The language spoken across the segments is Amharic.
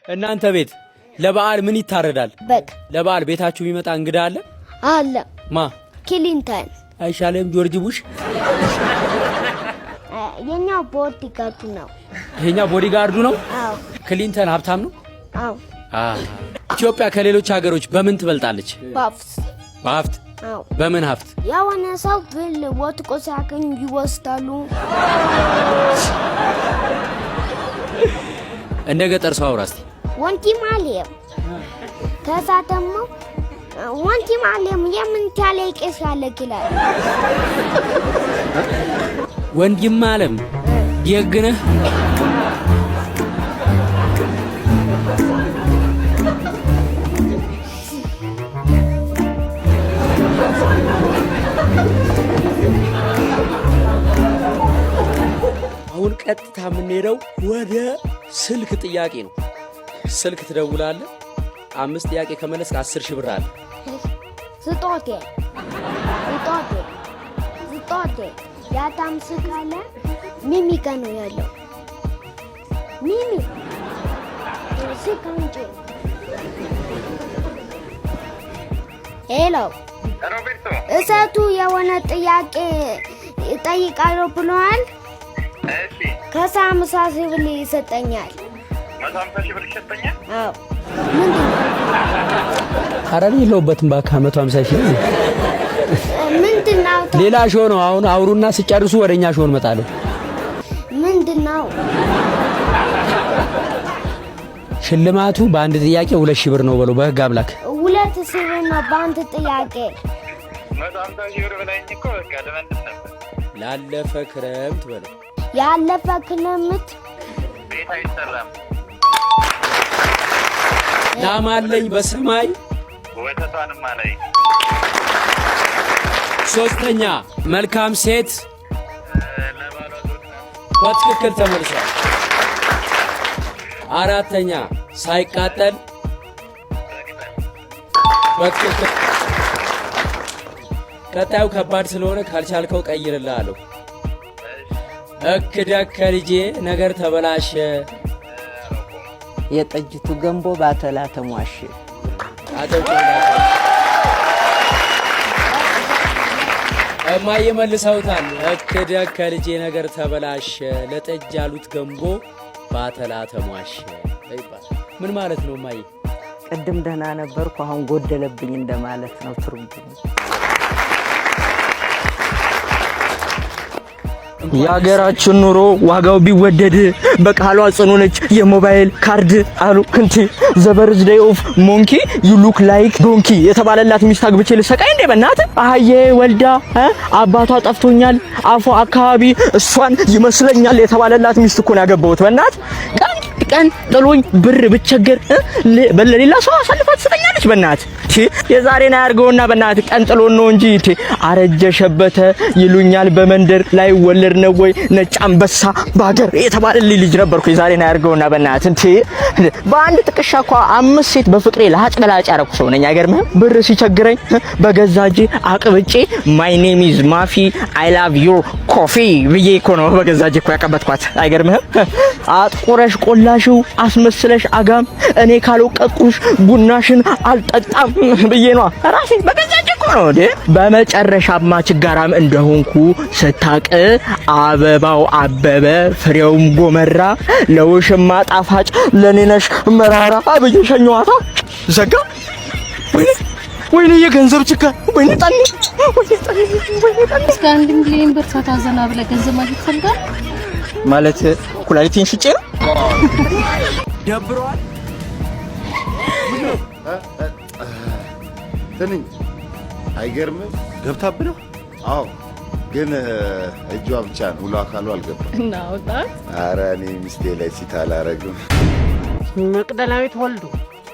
እናንተ ቤት ለበዓል ምን ይታረዳል? በግ። ለበዓል ቤታችሁ የሚመጣ እንግዳ አለ? አለ። ማ? ክሊንተን። አይሻልም ጆርጅ ቡሽ? የኛው bodyguard ኡ ነው። ይሄኛው bodyguard ኡ ነው። አዎ። ክሊንተን ሀብታም ነው። አዎ። ኢትዮጵያ ከሌሎች ሀገሮች በምን ትበልጣለች? በሀብት። በሀብት? አዎ። በምን ሀብት? የሆነ ሰው ብል ወድቆ ሲያገኙ ይወስዳሉ። እንደ ገጠር ሰው አውራ እስቲ። ወንቲም አለም፣ ከዛ ደግሞ ወንቲም አለም የምን ታለቅስ ያለክ ይላል። ወንድም አለም ደግነህ። አሁን ቀጥታ የምንሄደው ወደ ስልክ ጥያቄ ነው። ስልክ ትደውላለህ። አምስት ጥያቄ ከመለስክ 10,000 ብር አለ። ስጦቴ፣ ስጦቴ፣ ስጦቴ፣ ያታም ስልክ አለ። ሚሚ ጋ ነው ያለው። ሚሚ፣ ስልክ አምጪ። Hello። ሮቤርቶ። እሰቱ የሆነ ጥያቄ እጠይቃለሁ ብለዋል። እሺ። ከዛ 50,000 ብር ይሰጠኛል። 150,000 ብር ይሰጠኛል። አዎ፣ ምንድን ነው? ኧረ እኔ የለሁበትም እባክህ፣ 150,000። ምንድን ነው? ሌላ show ነው። አሁን አውሩና ስጨርሱ ወደኛ show እንመጣለን። ምንድን ነው? ሽልማቱ በአንድ ጥያቄ 2,000 ብር ነው በለው በህግ አምላክ። 2,000 ብር ነው በአንድ ጥያቄ። 150,000 ብር ብላኝ እኮ በቃ ልመልስ ነበር። ላለፈ ክረምት በለው። ያለፈ ክረምት ቤት አይሰራም። ላም አለኝ በሰማይ ወተቷንም አላይ። ሶስተኛ፣ መልካም ሴት ለባሏ ዘውድ ናት። በትክክል ተመልሷል። አራተኛ፣ ሳይቃጠል በቅጠል። በትክክል። ቀጣዩ ከባድ ስለሆነ ካልቻልከው ቀይርልሃለሁ። እክደክ ከልጄ ነገር ተበላሸ። የጠጅቱ ገንቦ ባተላ ተሟሸ። አጨብጭቡላቸው። እማዬ መልሰውታል። እክደክ ከልጄ ነገር ተበላሸ፣ ለጠጅ ያሉት ገንቦ ባተላ ተሟሸ ይባላል። ምን ማለት ነው እማዬ? ቅድም ደህና ነበርኩ፣ አሁን ጎደለብኝ እንደማለት ነው ትርጉሙ። የሀገራችን ኑሮ ዋጋው ቢወደድ በቃሏ ጽኑ ነች የሞባይል ካርድ አሉ። እንቲ the birthday of monkey you look like donkey የተባለላት ሚስት አግብቼ ልሰቃይ እንዴ? በእናትህ አህዬ ወልዳ አባቷ ጠፍቶኛል አፏ አካባቢ እሷን ይመስለኛል የተባለላት ሚስት እኮ ነው ያገባሁት። በእናትህ ቀን ቀን ጥሎኝ ብር ብቸገር ለሌላ ሰው አሳልፋ ትሰጠኛለች። በእናትህ የዛሬን አያርገውና በእናትህ ቀን ጥሎን ነው እንጂ አረጀ ሸበተ ይሉኛል በመንደር ላይ ወለድ ነው ወይ ነጭ አንበሳ ባገር የተባለልኝ ልጅ ነበርኩ። የዛሬን አያርገውና በእናትህ እንቴ በአንድ ጥቅሻ እኮ አምስት ሴት በፍቅሬ ላጭ በላጭ ያረኩ ሰው ነኝ። አይገርምህም? ብር ሲቸግረኝ በገዛ እጄ አቅብጬ "My name is ማፊ፣ I love your coffee" ብዬ እኮ ነው በገዛ እጄ እኮ ያቀበጥኳት። አይገርምህም? አጥቁረሽ ቆላሽው አስመስለሽ አጋም እኔ ካልወቀጥኩሽ ቡናሽን አልጠጣም ብዬ ነዋ ራሴ በገዛ እጄ እኮ ነው እንዴ። በመጨረሻማ ችጋራም እንደሆንኩ ስታቅ አበባው አበበ ፍሬውም ጎመራ፣ ለውሽማ ጣፋጭ ለኔ ነሽ መራራ ብዬ ሸኘኋታ። ዘጋ። ወይኔ ወይኔ፣ የገንዘብ ችግር፣ ወይኔ ጠኔ፣ ወይኔ ጠኔ፣ ወይኔ ጠኔ። እስከ 1 ሚሊዮን ብር ፈታ ዘና ብለህ ገንዘብ ማግኘት ትፈልጋለህ? ማለት ኩላሊቴን ሽጬ ነው። ደብረዋል። ትንኝ አይገርምም? ገብታብህ ነው? አዎ፣ ግን እጇ ብቻ ነው፣ ሙሉ አካሉ አልገባም። እና ወጣት። ኧረ እኔ ሚስቴ ላይ cheat አላረግም። መቅደላዊት ወልዱ።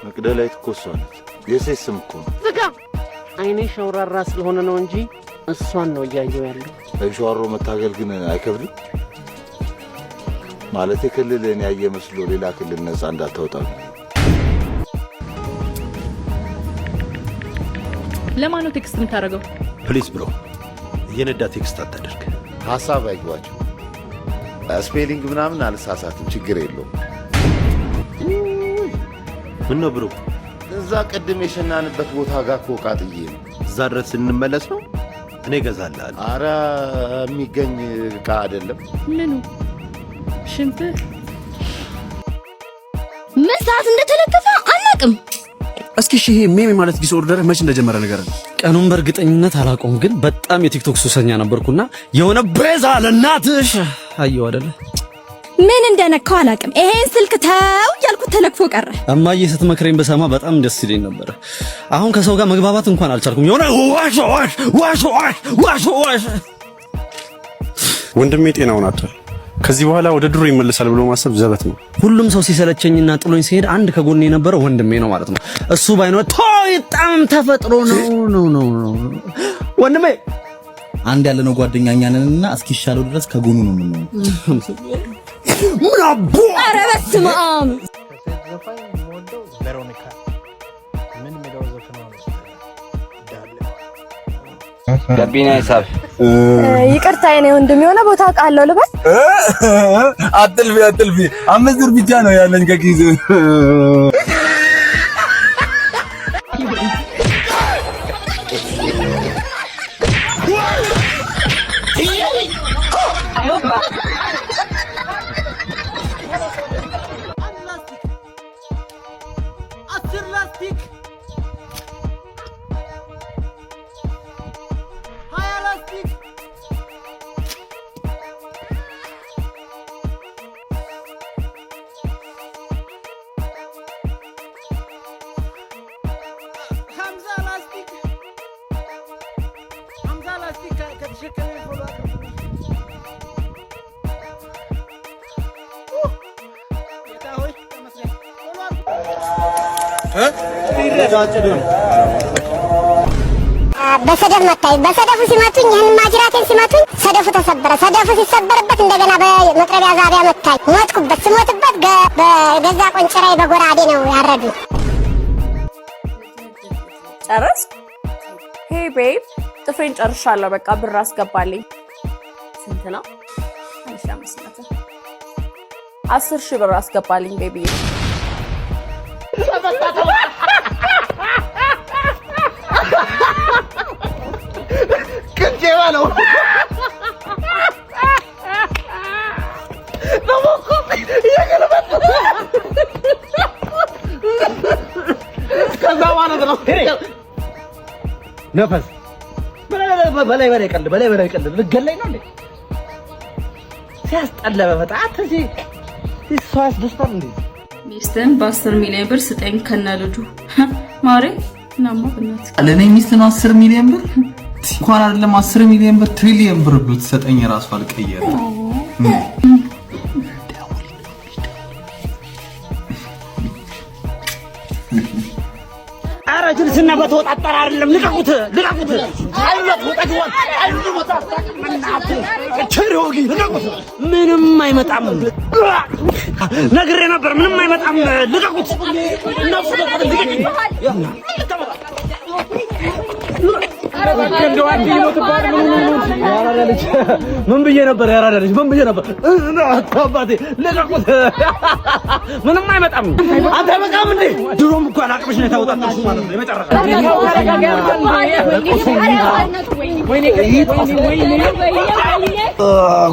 መቅደላዊት እኮ እሷ ነች። የሴት ስም እኮ ነው። ዝጋ። አይኔ ሸውራራ ስለሆነ ነው እንጂ እሷን ነው እያየው ያለው። ለሸዋሮ መታገል ግን አይከብድም? ማለት ክልልን ያየ መስሎ ሌላ ክልል ነፃ እንዳታወጣ። ለማን ነው text የምታደርገው? Please bro፣ እየነዳ text አታደርግ። ሀሳብ አይግባቸው። Spelling ምናምን አልሳሳትም፣ ችግር የለውም። ምን ነው bro? እዛ ቅድም የሸናንበት ቦታ ጋር እኮ ዕቃ ጥዬ ነው። እዛ ድረስ ስንመለስ ነው። እኔ እገዛልሃለሁ። አረ የሚገኝ ዕቃ አይደለም። ምኑ ሽንትህ? ምን ሰዓት እንደተለከፈ አናውቅም። እስኪ እሺ፣ ይሄ meme ማለት disorder መች እንደጀመረ ንገረን። ቀኑን በእርግጠኝነት አላውቀውም፣ ግን በጣም የቲክቶክ ሱሰኛ ነበርኩና የሆነ ቤዛ ለእናትሽ አየሁ አይደለ? ምን እንደነካው አላውቅም። ይሄን ስልክ ተው እያልኩት ተለክፎ ቀረ። እማዬ ስትመክረኝ በሰማ በጣም ደስ ይለኝ ነበረ። አሁን ከሰው ጋር መግባባት እንኳን አልቻልኩም። የሆነ ዋሽ ዋሽ ዋሽ ዋሽ ዋሽ ዋሽ። ወንድሜ ጤናውን አጥቷል። ከዚህ በኋላ ወደ ድሮ ይመለሳል ብሎ ማሰብ ዘበት ነው። ሁሉም ሰው ሲሰለቸኝና ጥሎኝ ሲሄድ አንድ ከጎኔ የነበረው ወንድሜ ነው ማለት ነው። እሱ ባይኖር በጣም ተፈጥሮ ነው ነው ነው ነው ወንድሜ። አንድ ያለነው ጓደኛ እኛ ነንና እስኪሻለው ድረስ ከጎኑ ነው የምንሆነው። ምን አቦ ኧረ በስመ አብ። ከሴት ዘፋኝ የምወደው ቬሮኒካ ምን የሚለው ዘፈኗ መሰለህ? ዳሌዋ። ጋቢና ሂሳብ። ይቅርታ የኔ ወንድም፣ የሆነ ቦታ አውቃለሁ ልበል? አትልፊ አትልፊ፣ 5 ብር ብቻ ነው ያለኝ ከኪሴ። 10 ላስቲክ፣ 20 ላስቲክ፣ 50 ላስቲክ፣ 50 ላስቲክ ከተሸከመ follow አድርጉ። ጌታ ሆይ ተመስገን። Follow አድርጉ። በሰደፍ መታኝ። በሰደፉ ሲመቱኝ ይህን ማጅራቴን ሲመቱኝ ሰደፉ ተሰበረ። ሰደፉ ሲሰበርበት እንደገና በመጥረቢያ ዛቢያ መታኝ። ሞትኩበት። ስሞትበት በገዛ ቆንጭራዬ በጎራዴ ነው ያረዱኝ። ጨረስኩ። Hey babe፣ ጥፍሬን ጨርሻለሁ። በቃ ብር አስገባልኝ። ስንት ነው? 1500። 10,000 ብር አስገባልኝ baby ዬ። ቅንጬባ ነው። እየገለበጠ ከዛ ማለት ነው ነፈስ በላይ በላይ ቀልድ፣ በላይ በላይ ቀልድ። ልገለኝ ነው እንዴ? ሲያስጠላ በፈጣ እዚህ ሰው ያስደስታል እንዴ? ሚስትን በ10 ሚሊዮን ብር ስጠኝ ከነ ልጁ። ማሬ ናማ በእናትህ። ለእኔ ሚስት ነው 10 ሚሊዮን ብር? እንኳን አይደለም 10 ሚሊዮን ብር፣ ትሪሊየን ብር ብትሰጠኝ ራሱ አልቀየርም። ኧረ ጅልስና በተወጣጠረ አይደለም። ልቀቁት፣ ልቀቁት። ቸሪ ልቀቁት። ምንም አይመጣም። ነግሬ ነበር። ምንም አይመጣም። ልቀቁት። ነፍሱ ልቀቁኝ። የአራዳ ልጅ ምን ብዬ ነበር? የአራዳ ልጅ ምን ብዬ ነበር? አባቴ ልቀቁት። ምንም አይመጣም። አንተ አይመጣም እንዴ? ድሮም እኮ አላቅምሽ ነው የተወጣጠርሽው ማለት ነው። የመጨረሻ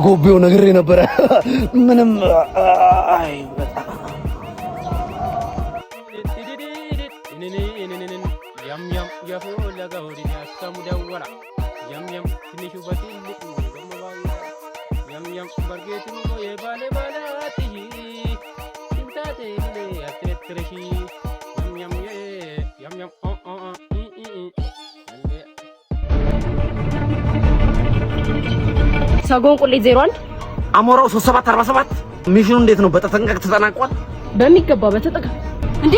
ጎቤው ነግሬ ነበረ። ምንም አይ በጣም ያም ያም የፈለገው ያሰሙ ደወላ ያም ያም ትንሹ በትልቁ ያም ያም በርጌቱ የባሌ ባላትይ ሲንታቴ ብሌ አትረትረሺ ያም ያም ያም ያም ኦ ኦ ኢ ኢ እንዴ። ሰጎን ቁሌት 01። አሞራው 3747 mission ኑ እንዴት ነው? በተጠንቀቅ ተጠናቋል? በሚገባ በተጠንቀቅ። እንዴ፣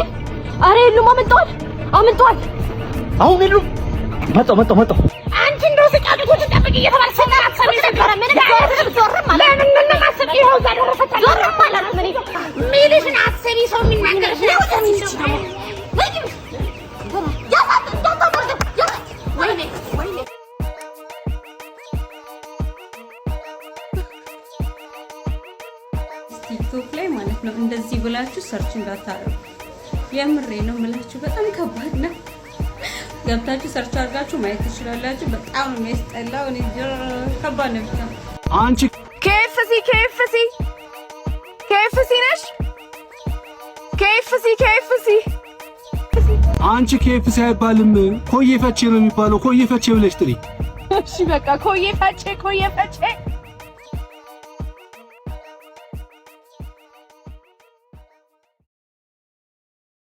አረ የሉም፣ አመልጠዋል፣ አመልጠዋል። አሁን የሉም። መጣሁ መጣሁ መጣሁ። አንቺ እንደው ስጫጩቶችን ጠብቂ እየተባለ ሰሚ ነበረ። ምንም ዞርም አለ። ለምን ምንም አስቢ፣ ይኸው እዛ ደረሰች። ዞርም አላልኩም እኔ። ሚልሽን አስቢ፣ ሰው የሚናገርሽን አስቢ። ወይኔ ወይኔ። ቲክቶክ ላይ ማለት ነው እንደዚህ ብላችሁ search እንዳታረጉ። የምሬ ነው የምላችሁ፣ በጣም ከባድ ነው። ገብታችሁ search አድርጋችሁ ማየት ትችላላችሁ። በጣም ነው የሚያስጠላው። እኔ ከባድ ነው ብቻ። አንቺ KFC፣ KFC፣ KFC ነሽ? KFC፣ KFC። አንቺ KFC አይባልም፣ ኮዬ ፈቼ ነው የሚባለው። ኮዬ ፈቼ ብለሽ ጥሪ። እሺ በቃ ኮዬ ፈቼ፣ ኮዬ ፈቼ።